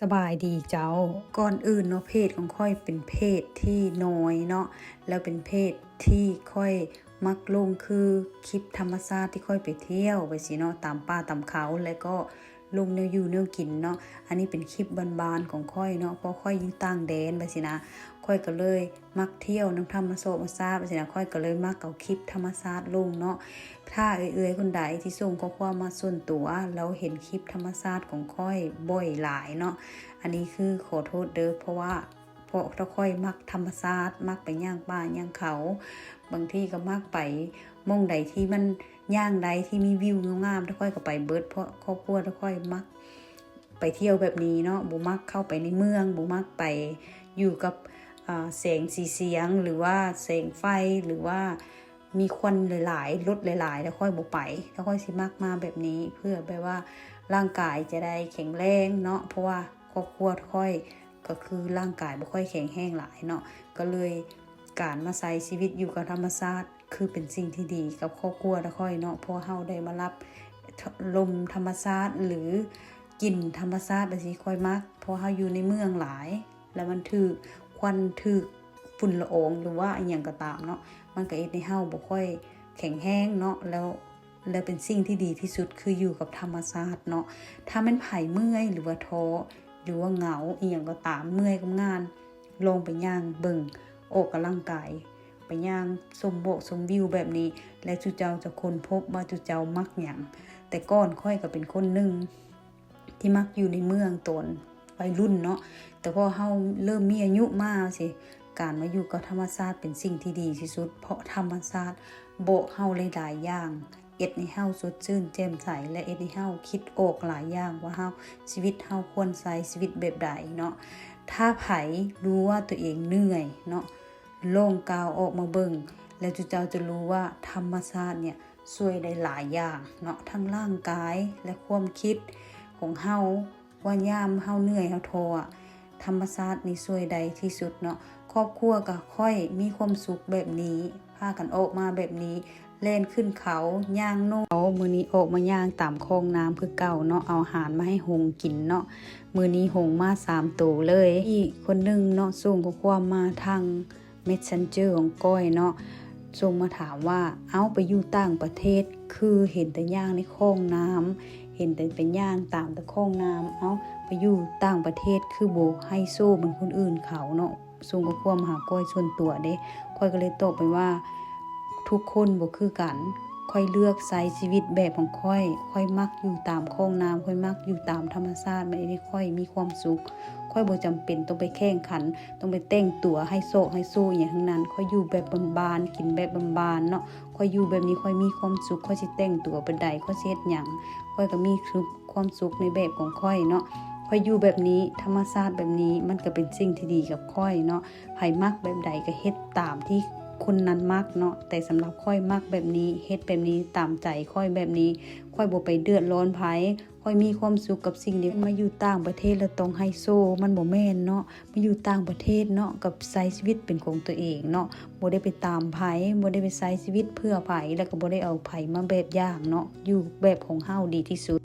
ສະບາຍດີເຈົ້າ. ກ່ອນອື່ນເນາະ ເພຈຂອງຂ້ອຍເປັນເພຈທີ່ນ້ອຍເນາະ ແລ້ວເປັນເພຈທີ່ຂ້ອຍມັກລົງຄືຄລິບທຳມະຊາດທີ່ຂ້ອຍໄປທ່ຽວໄປຊີ້ເນາະ ຕາມປ່າຕາມເຂົາ ແລ້ວກໍລົງແນວຢູ່ແນວກິນເນາະ. ອັນນີ້ເປັນຄລິບບ້ານໆຂອງຂ້ອຍເນາະ ເພາະຂ້ອຍຢູ່ຕ່າງແດນໄປຊີ້ນະ ຂ້ອຍກໍເລີຍ ມັກທ່ຽວນຳທຳມະຊາດ ມະຊາດ ຈັ່ງຊີ້ນະ ຂ້ອຍກໍເລີຍມັກເອົາຄລິບທຳມະຊາດລົງເນາະ. ຖ້າເອື້ອຍໆຄົນໃດທີ່ສົ່ງຂໍ້ຄວາມມາສ່ວນຕົວ ແລ້ວເຫັນຄລິບທຳມະຊາດຂອງຂ້ອຍບ່ອຍຫຼາຍເນາະ ອັນນີ້ຄືຂໍໂທດເດີ້ ເພາະວ່າ ເພາະຖ້າຂ້ອຍມັກທຳມະຊາດ ມັກໄປຍ່າງປ່າຍ່າງເຂົາ ບາງທີກໍມັກໄປໝ່ອງໃດທີ່ມັນຍ່າງໄດ້ ທີ່ມີວິວງາມໆ ຖ້າຂ້ອຍກໍໄປເບິດ ເພາະຄອບຄົວຖ້າຂ້ອຍມັກ ໄປທ່ຽວແບບນີ້ເນາະ ບໍ່ມັກເຂົ້າໄປໃນເມືອງ ບໍ່ມັກໄປຢູ່ກັບ ອາ ແສງສີສຽງ ຫຼືວ່າແສງໄຟ ຫຼືວ່າມີຄວັນຫຼາຍໆ ລົດຫຼາຍໆ ແລ້ວຂ້ອຍບໍ່ໄປ. ແລ້ວຂ້ອຍຊິມັກມາແບບນີ້ ເພື່ອແບບວ່າຮ່າງກາຍຈະໄດ້ແຂງແຮງເນາະ ເພາະວ່າຄອບຄົວຂ້ອຍກໍຄືຮ່າງກາຍບໍ່ຄ່ອຍແຂງແຮງຫຼາຍເນາະ ກໍເລີຍການມາໃຊ້ຊີວິດຢູ່ກັບທຳມະຊາດ ຄືເປັນສິ່ງທີ່ດີກັບຄອບຄົວຂອງຂ້ອຍເນາະ ເພາະເຮົາໄດ້ມາຮັບລົມທຳມະຊາດ ຫຼື ກິ່ນທຳມະຊາດ ແບບທີ່ຂ້ອຍມັກ ເພາະເຮົາຢູ່ໃນເມືອງຫຼາຍ ແລ້ວມັນຖືກຄວັນ ຖືກຝຸ່ນລະອອງ ຫຼືວ່າອີ່ຫຍັງກໍຕາມເນາະ ມັນກໍເຮັດໃຫ້ເຮົາບໍ່ຄ່ອຍແຂງແຮງເນາະ ແລ້ວ ແລະ ເປັນສິ່ງທີ່ດີທີ່ສຸດຄືຢູ່ກັບທຳມະຊາດເນາະ. ຖ້າແມ່ນໃຜເມື່ອຍ ຫຼືວ່າທໍ້ ຫຼືວ່າເຫງົາ ອີ່ຫຍັງກໍຕາມ ເມື່ອຍກັບງານ ລອງໄປຍ່າງເບິ່ງ ອອກກຳລັງກາຍ ໄປຍ່າງຊົມໝອກຊົມວິວແບບນີ້ ແລະ ສູ່ເຈົ້າຈະຄົ້ນພົບວ່າສູ່ເຈົ້າມັກຫຍັງ. ແຕ່ກ່ອນຂ້ອຍກໍເປັນຄົນໜຶ່ງ ທີ່ມັກຢູ່ໃນເມືອງຕອນໄວລຸ້ນເນາະ ແຕ່ພໍເຮົາເລີ່ມມີອາຍຸມາຊີ້ ການມາຢູ່ກັບທຳມະຊາດເປັນສິ່ງທີ່ດີທີ່ສຸດ ເພາະທຳມະຊາດບອກເຮົາຫຼາຍໆຢ່າງ ເຮັດໃຫ້ເຮົາສົດຊື່ນແຈ່ມໃສ ແລະ ເຮັດໃຫ້ເຮົາຄິດອອກຫຼາຍຢ່າງວ່າເຮົາ ຊີວິດເຮົາຄວນໃຊ້ຊີວິດແບບໃດເນາະ. ຖ້າໃຜຮູ້ວ່າຕົວເອງເມື່ອຍເນາະ ລອງກ້າວອອກມາເບິ່ງ ແລ້ວເຈົ້າຈະຮູ້ວ່າທຳມະຊາດເນ່ຍ ຊ່ວຍໄດ້ຫຼາຍຢ່າງເນາະ ທັງຮ່າງກາຍ ແລະ ຄວາມຄິດຂອງເຮົາ ວ່າຍາມເຮົາເມື່ອຍເຮົາທໍ້ ທຳມະຊາດນີ້ຊ່ວຍໄດ້ທີ່ສຸດເນາະ. ຄອບຄົວກະຂ້ອຍມີຄວາມສຸກແບບນີ້ ພາກັນອອກມາແບບນີ້ ແລ່ນຂຶ້ນເຂົາ ຍ່າງໂນ ເອົາ ມື້ນີ້ອອກມາຍ່າງຕາມຄອງນ້ຳຄືເກົ່າເນາະ ເອົາອາຫານມາໃຫ້ຫົງກິນເນາະ. ມື້ນີ້ຫົງມາສາມໂຕເລີຍ. ອີກຄົນໜຶ່ງເນາະ ສົ່ງຂໍ້ຄວາມມາທາງ Messenger ຂອງກ້ອຍເນາະ ສົ່ງມາຖາມວ່າ ເອົ້າ ໄປຢູ່ຕ່າງປະເທດ ຄືເຫັນແຕ່ຍ່າງໃນຄອງນ້ຳ ເຫັນແຕ່ໄປຍ່າງຕາມແຕ່ຄອງນ້ຳ ເອົ້າ ໄປຢູ່ຕ່າງປະເທດ ຄືບໍ່ໄຮໂຊເໝືອນຄົນອື່ນເຂົາເນາະ. ສົ່ງຂໍ້ຄວາມມາຫາກ້ອຍສ່ວນຕົວເດ້ ຂ້ອຍກໍເລີຍຕອບໄປວ່າ ທຸກຄົນບໍ່ຄືກັນ ຂ້ອຍເລືອກໃຊ້ຊີວິດແບບຂອງຂ້ອຍ ຂ້ອຍມັກຢູ່ຕາມຄອງນ້ຳ ຂ້ອຍມັກຢູ່ຕາມທຳມະຊາດ ມັນເຮັດໃຫ້ຂ້ອຍມີຄວາມສຸກ. ຂ້ອຍບໍ່ຈຳເປັນຕ້ອງໄປແຂ່ງຂັນ ຕ້ອງໄປແຕ່ງຕົວໄຮໂຊ ໄຮໂຊຫຍັງທັງນັ້ນ ຂ້ອຍຢູ່ແບບບ້ານໆ ກິນແບບບ້ານໆເນາະ. ຂ້ອຍຢູ່ແບບນີ້ ຂ້ອຍມີຄວາມສຸກ ຂ້ອຍຊິແຕ່ງຕົວປານໃດ ຂ້ອຍຊິເຮັດຫຍັງ ຂ້ອຍກໍມີຄວາມສຸກໃນແບບຂອງຂ້ອຍເນາະ. ຂ້ອຍຢູ່ແບບນີ້ ທຳມະຊາດແບບນີ້ ມັນກໍເປັນສິ່ງທີ່ດີກັບຂ້ອຍເນາະ. ໃຜມັກແບບໃດກໍເຮັດຕາມທີ່ຄົນນັ້ນມັກເນາະ ແຕ່ສຳລັບຂ້ອຍມັກແບບນີ້ ເຮັດແບບນີ້ ຕາມໃຈຂ້ອຍແບບນີ້ ຂ້ອຍບໍ່ໄປເດືອດຮ້ອນໃຜ ຂ້ອຍມີຄວາມສຸກກັບສິ່ງນີ້. ມາຢູ່ຕ່າງປະເທດແລ້ວຕ້ອງໄຮໂຊ ມັນບໍ່ແມ່ນເນາະ. ມາຢູ່ຕ່າງປະເທດເນາະ ກໍໃຊ້ຊີວິດເປັນຂອງຕົວເອງເນາະ ບໍ່ໄດ້ໄປຕາມໃຜ ບໍ່ໄດ້ໄປໃຊ້ຊີວິດເພື່ອໃຜ ແລ້ວກໍບໍ່ໄດ້ເອົາໃຜມາແບບຢ່າງເນາະ ຢູ່ແບບຂອງເຮົາດີທີ່ສຸດ.